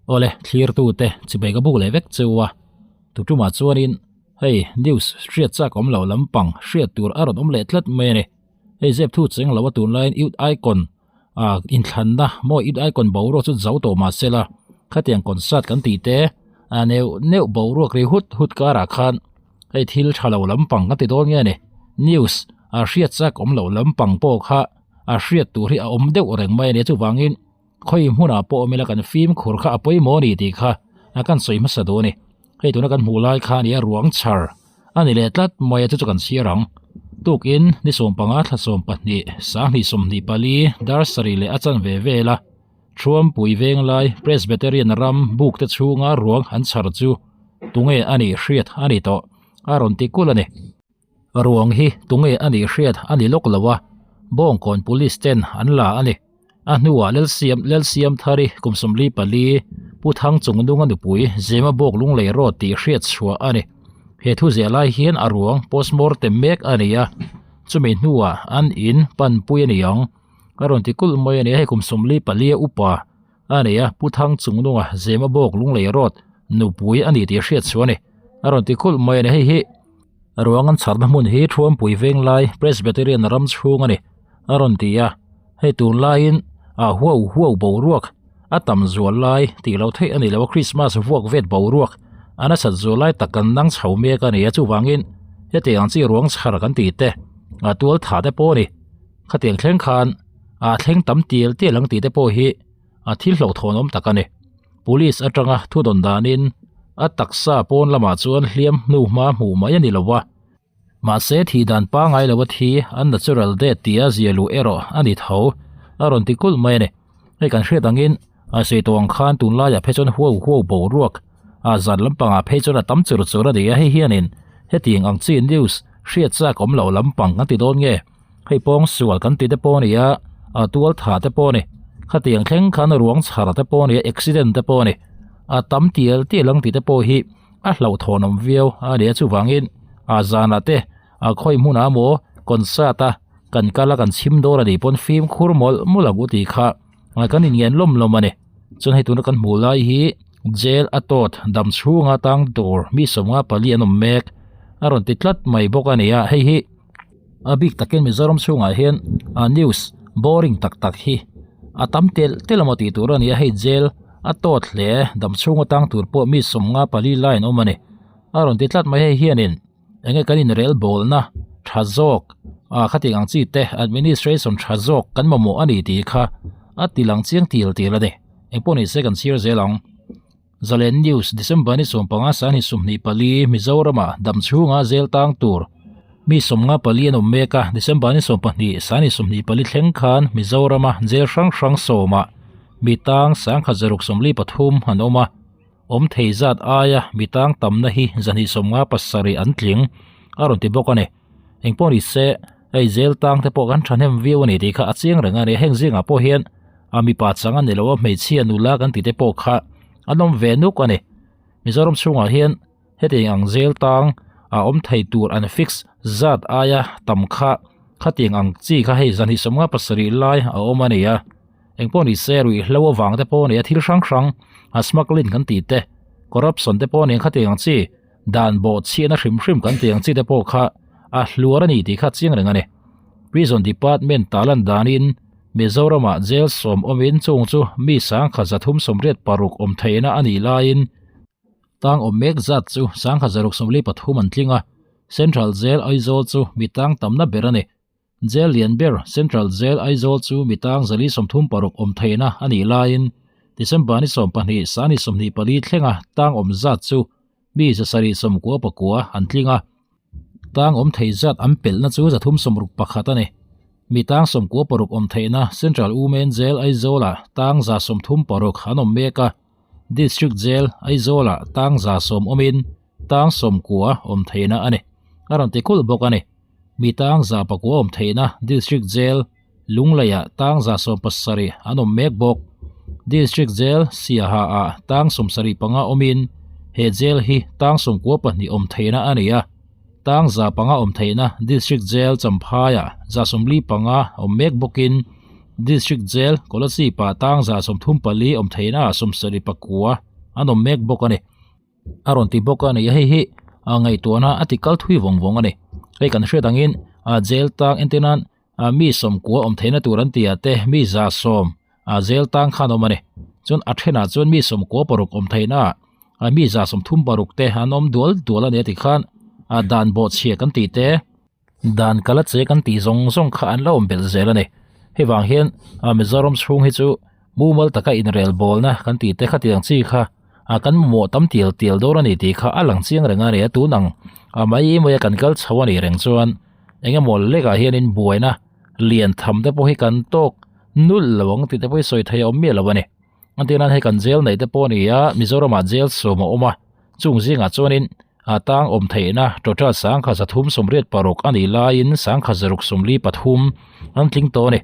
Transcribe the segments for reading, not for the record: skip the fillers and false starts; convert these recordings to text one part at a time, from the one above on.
Awle, thlirtute chibai ka buk leh vek cheu a, tutumah chuanin hei news hriat chak awm loh lampang hriat tur a rawn awm leh tlat mai a ni. Hei zep thu cheng lo a tunlaiin youth icon ah inthlanna maw youth icon boruak chu zo tawh mahse la khatiang concert kan tih te a neuh neuh boruak ri hut hut karah khan hei thil tha lo lampang kan ti dawn nge ni news a hriat chak awm loh lampang pawh kha a hriat tur hi a awm deuh reng mai a ni chuvangin Khawi hmunah pawh awm ila kan fimkhur kha a pawimawh a ni tih kha a kan sawi hmasa duh a ni. Hei tuna kan hmuh lai kha a ni a ruang chhar a ni leh tlat mai a chu chu kan chhiar ang. Tukin ni 15 thla 12 sanghnih 24 dar sarih leh a chanve vela Thuampui Venglai Presbyterian ram buk te chhunga ruang an chhar chu tunge a nih hriat a ni tawh a rawn ti kulh a ni. Ruang hi tunge a nih hriat a ni lawk lo a, Bawngkawn Police ten an la a ni. A hnuah Lalsiam Lalsiamthari kum 44 Pu Thangchungnunga nupui Zema Bawk Lunglei Road tih hriat chhuah a ni. He thu ziah lai hian a ruang postmortem mek a ni a, chumi hnuah an in panpui a ni ang. A rawn ti kulh mai a ni a, hei kum 44 a upa a nei a, Pu Thangchungnunga Zema Bawk Lunglei Road nupui a ni tih hriat chhuah a ni. A rawn ti kulh mai a ni. Hei hi ruang an chharna hmun hi Thuampui Venglai Presbyterian ram chhung a ni a rawn ti a. Hei tunlaiin a huau huau boruak a tam zual lai tih loh theih a ni lo a, Christmas vuak vet boruak a nasat zual lai tak kan nang chho mek a ni a, chuvangin hetiang ang chi ruang chhar kan tih te a tual tha te pawh a ni. Khatiang thleng khan a thleng tam tial tial ang tih te pawh hi a thil hlauhthawn awm tak a ni. Police atanga thu dawn danin a taksa pawn lamah chuan hliam hnu hma hmuh mai a ni lo a, mahse thih dan pangai lo a thi unnatural death tia zia luh erawh a ni tho a rawn ti kulh mai a ni. Hei kan hriat angin a sawi tawh ang khan tunlaiah phei chuan huau huau boruak a zan lampangah phei chuan a tam chur chur a ni a, hei hianin hetiang ang chi news hriat chak awm loh lampang kan ti dawn nge? Hei pawng sual kan ti te pawh a ni a, a tual tha te pawh a ni. Khatiang thleng khan ruang chhar te pawh a ni a, accident te pawh a ni. A tam tial tial ang tih te pawh hi a hlauhthawn awm viau a ni a, chuvangin a zanah te a khawi hmunah emaw concert a kan kal a kan chhim dawn a nih pawn fimkhur mawlh mawlh ang u tih kha kan inngen lawm lawm a ni. Chuan hei tuna kan hmuh lai hi jail a tawt dam chhunga tang tur mi 54 an awm mek a rawn ti tlat mai bawk a ni a, hei hi. A bik takin Mizoram chhungah hian a news boring tak tak hi a tam telh telh emaw tih tur a ni a, hei jail a tawt hle dam chhung atang tur pawh mi 54 lai an awm a ni. A rawn ti tlat mai hei hianin enge kan inrel bawlna tha zawk ah khatiang ang chi te administration tha zawk kan mamawh a ni tih kha a ti lang chiang til til a ni. Engpawh ni se kan chhiar zel ang. Zalen News, December ni 15 sangni 24, Mizorama dam chhunga zel tang tur mi 54 an awm mek a, December ni 12 sangni 24 thleng khan Mizorama jail hrang hrang sawmah mi tang 1643 an awm a, awm thei zat aia mi tang tamna hi 257 an tling a rawn ti bawk a ni. Engpawh ni se, hei jail tang te pawh kan thahnem viau a ni tih kha a chiang reng a ni, heng zingah pawh hian a mipa chang a ni lo a, hmeichhia nula kan tih te pawh kha an awm ve nuk a ni. Mizoram chhungah hian hetiang ang zel tang a awm thei tur an fix zat aia tam kha khatiang ang chi kha hei zan hi 57 lai a awm a ni a. Engpawh ni se ruihhlo avang te pawh a ni a, thil hrang hrang a smuggling kan tih te, corruption te pawh a ni ang khatiang ang chi dan bawhchhiahna hrim hrim kan tih ang chi te pawh kha a hluar a ni tih kha chiang reng a ni. Prison Department talan danin Mizoramah jail sawm awmin chung chu mi 386 awm theihna a nih laiin tang awm mek zat chu 1643 an tling a, Central Jail Aizawl chu mi tang tamna ber a ni. Jail lian ber Central Jail Aizawl chu mi tang 136 awm theihna a nih laiin December ni 12 sani 24 thlenga tang awm zat chu mi 799 an tling a. Tang awm thei zat an pelhna chu 361 a ni. Mi tang 96 awm theihna Central Women Jail Aizawlah tang 136 an awm mek a, District Jail Aizawlah tang 110 awmin tang 90 awm theihna a ni. A rawn ti kulh bawk a ni. Mi tang 9 awm theihna District Jail Lungleiah tang 170 an awm mek bawk. District Jail Siaha-ah tang 75 awmin he jail hi tang 92 awm theihna a ni a. Tang 5 awm theihna District Jail Champhaiah 145 awm mek bawkin District Jail, Kolasib-ah tang 34 awm theihna ah 74 an awm mek bawk a ni. A rawn ti bawk a ni a, hei hi a ngaihtuahna a ti kal thui vawng vawng a ni. Hei kan hriat angin a jail tang entir nan mi 90 awm theihna tur an tih ah te mi 100 a jail tang khan awm a ni. Chuan a thenah chuan mi 96 awm theihna ah mi 36 te an awm dual dual a ni a ti khan a dan bawhchhia kan tih te. Dan kala che kan tih zawng zawng kha an la awm belh zel a ni. Hei vang hian ah Mizoram chhung hi chu mumal taka inrel bawlna kan tih te khatiang chi kha ah kan mamawh tam tial tial dawn a ni tih kha a lang chiang reng a ni a tun ang ah mai maia kan kal chho a nih reng chuan eng emaw lekah hianin buaina lian tham te pawh hi kan tawk nulh lo ang tih te pawh hi sawi thei a awm miah lo a ni. An tih nan hei kan jail neih te pawh a ni a Mizoramah jail sawm a awm a chung zingah chuanin A tang awm theihna total 386 a nih laiin 673 an tling tawh a ni.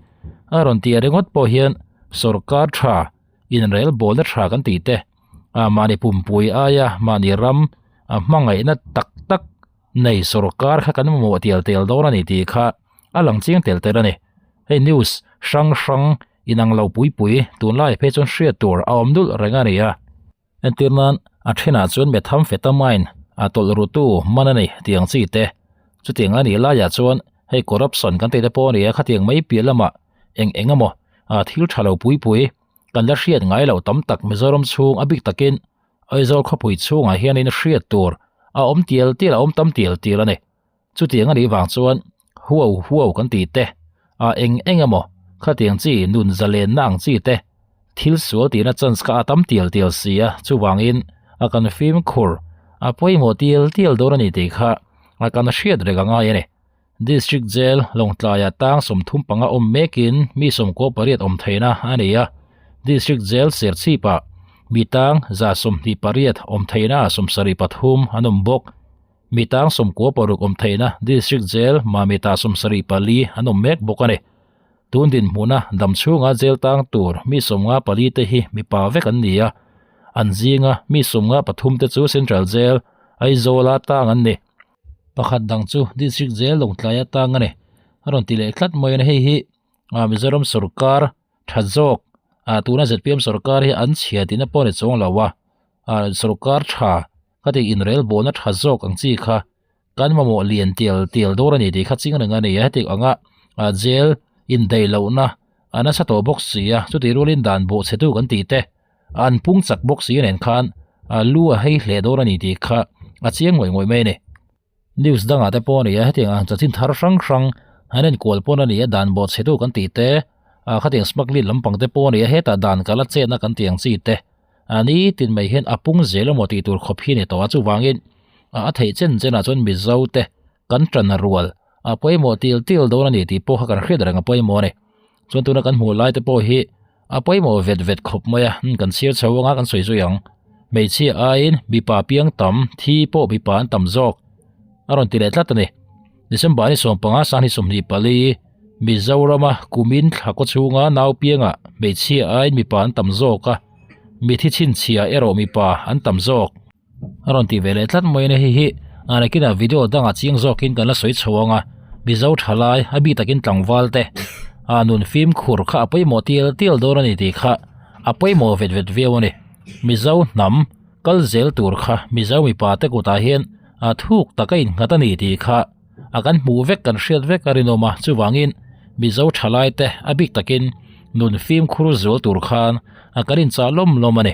A rawn tih ringawt pawh hian sorkar tha inrel bawlna tha kan tih te, a mahni pumpui aia mahni ram a hmangaihna tak tak nei sorkar kha kan mamawh tial tial dawn a ni tih kha a lang chiang tel tel a ni. Hei news hrang hrang inang lo pui pui tunlai phei chuan hriat tur a awm nulh reng a ni a. Entir nan a thenah chuan methamphetamine a tawlh rutu man a ni tih ang chi te. Chutiang a nih laiah chuan hei corruption kan tih te pawh a ni a, khatiang mai piah lamah eng eng emaw a thil tha lo pui pui kan la hriat ngai loh tam tak Mizoram chhung a bik takin Aizawl khawpui chhungah hianin hriat tur a awm tial tial a awm tam tial tial a ni. Chutiang a nih vang chuan huau huau kan tih te, a eng eng emaw khatiang chi nun zalenna ang chi te, thil sual tihna chance kha a tam tial tial si a, chuvangin a kan fimkhur a pawimawh tial tial dawn a ni tih kha a kan hriat reng a ngai a ni. District Jail Lawngtlaiah tang 35 awm mekin mi 98 awm theihna a ni a, District Jail Serchhipah mi tang 128 awm theihna 73 an awm bawk. Mi tang 96 awm theihna District Jail Mamita 74 an awm mek bawk a ni. Tun dinhmuna dam chhunga jail tang tur mi 54 te hi mipa vek an ni a, an zinga mi 53 te chu Central Jail, Aizawla tang an ni. Pakhat dang chu District Jail Lawngtlaia tang a ni. A rawn ti leh tlat mai a ni. Hei hi Mizoram sorkar tha zawk tuna zpm sorkar hi an chhia tihna pawh a ni chuang lo a, sorkar tha Ka tih inrel bawhna tha zawk ang chi kha kan mamawh lian tial tial dawn a ni tih kha ching reng a ni a, heti anga jail indaih lohna a nasa tawh bawk si a, chutih rualin dan bawh chhetu kan tih te an pung chak bawk si nen khan lu a hei hle dawn a ni tih kha a chiang ngawih ngawih mai a ni. News dangah te pawh a ni a, hetiang ang chanchin thar hrang hrang an enkual pawn a ni a, dan bawh chhetu kan tih te, ah khatiang smuggling lampang te pawh a ni a, hetah dan kala chetna kan tih ang chi te a ni tin mai hian a pung zel emaw tih tur khawp hi a ni tawh a, chuvangin a theih chen chenah chuan Mizo te kan tan rual a pawimawh til til dawn a ni tih pawh kha kan hriat reng a pawimawh a ni. Chuan tuna kan hmuh lai te pawh hi a pawimawh vet vet khawp mai a, kan chhiar chho anga kan sawi zui ang. Hmeichhia aiin mipa piang tam, thi pawh mipa an tam zawk a rawn ti leh tlat a ni. December ni 15 sang ni 24 Mizorama kumin thla kaw chhunga nau piangah hmeichhia aiin mipa an tam zawk a, mithi chhinchhia erawh mipa an tam zawk. A rawn ti ve leh tlat mai a ni. Hei hi a nakinah video dangah chiang zawkin kan la sawi chho ang a, Mizo thalai a bik takin tlangval te a nun fimkhur kha a pawimawh tial tial dawn a ni tih kha a pawimawh vet vet viau a ni. Mizo hnam kal zel tur kha Mizo mipa te kutah hian a thuk taka innghat a ni tih kha a kan hmuh vek kan hriat vek a rinawm a, chuvangin Mizo thalai te a bik takin nun fimkhur zual tur khan a kan inchah lawm lawm a ni.